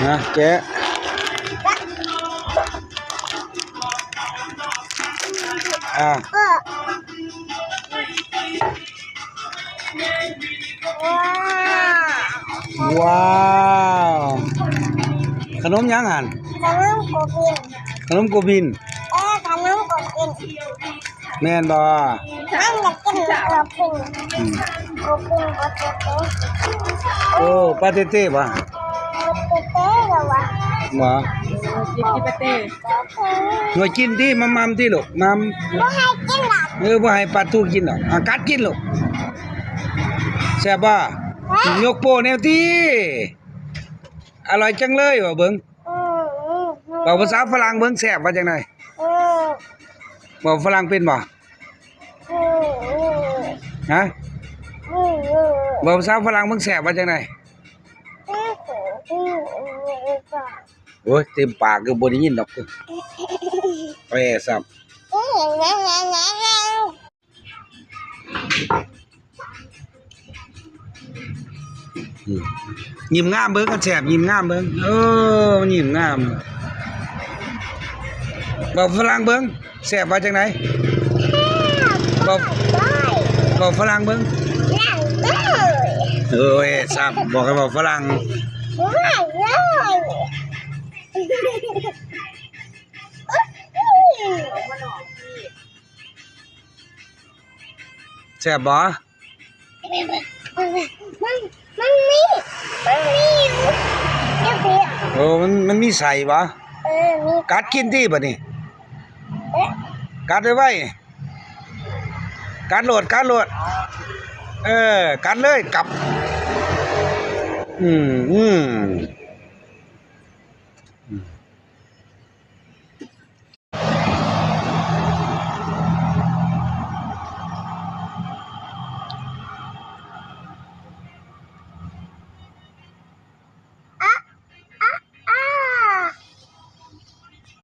ນະ ແກະ ອ່າ ວ້າວ ຂະໜົມຫຍັງຫັ້ນ? ຂະໜົມໂກບິນ ຂະໜົມໂກບິນ ເອີ ຂະໜົມໂກບິນ. ແມ່ນບໍ່? ມັນຢາກກິນໂກປິງ ອືມ ໂກປິງປາເຕເຕ ໂອ້ ປາເຕເຕບໍ່? ປາເຕເຕລະຫວາ ບໍ່ ກິນປາເຕ ໜ່ວຍກິນຕິ ໝ່ຳໆຕິລູກ ໝ່ຳ ບໍ່ໃຫ້ກິນດອກ ເອີ ບໍ່ໃຫ້ປາຕູກິນດອກ ອາ ກັດກິນລູກ ແຊບບໍ່? ແຊບ ຍົກໂປ້ແນວຕິ ອະລ່ອຍຈັງເລີຍ ວ່າເບິ່ງ. ອືມ ເວົ້າພາສາຝຣັ່ງເບິ່ງແຊບວ່າຈັ່ງໃດ? ອືມ ເວົ້າຝຣັ່ງເປັນບໍ່? ອືມ ຮະ? ອືມ ເວົ້າພາສາຝຣັ່ງເບິ່ງແຊບວ່າຈັ່ງໃດ? ອືມ ໂອ້ຍ ເຕັມປາກຢູ່ ບໍ່ໄດ້ຍິນດອກ ແປຊ້ຳ. ອືມ ຍິ້ມງາມເບິ່ງ ຄັນແຊບຍິ້ມງາມເບິ່ງ ເອີ ມັນຍິ້ມງາມ ເວົ້າຝຣັ່ງເບິ່ງ ແຊບວ່າຈັ່ງໃດ? ເວົ້າ ເວົ້າຝຣັ່ງເບິ່ງ ເອີຍ ຊ້ຳ ບອກໃຫ້ເວົ້າຝຣັ່ງ ແຊບບໍ່? ມັນ ມັນມີ ມັນມີຢູ່ ໂອ້ ມັນ ມັນມີໄສ້ບໍ່? ເອີ ມີ ກັດກິນຕິບາດນີ້ ເອີ ກັດໄວໆ ກັດໂລດ ກັດໂລດ ເອີ ກັດເລີຍ ກັບ ອືມ ອືມ.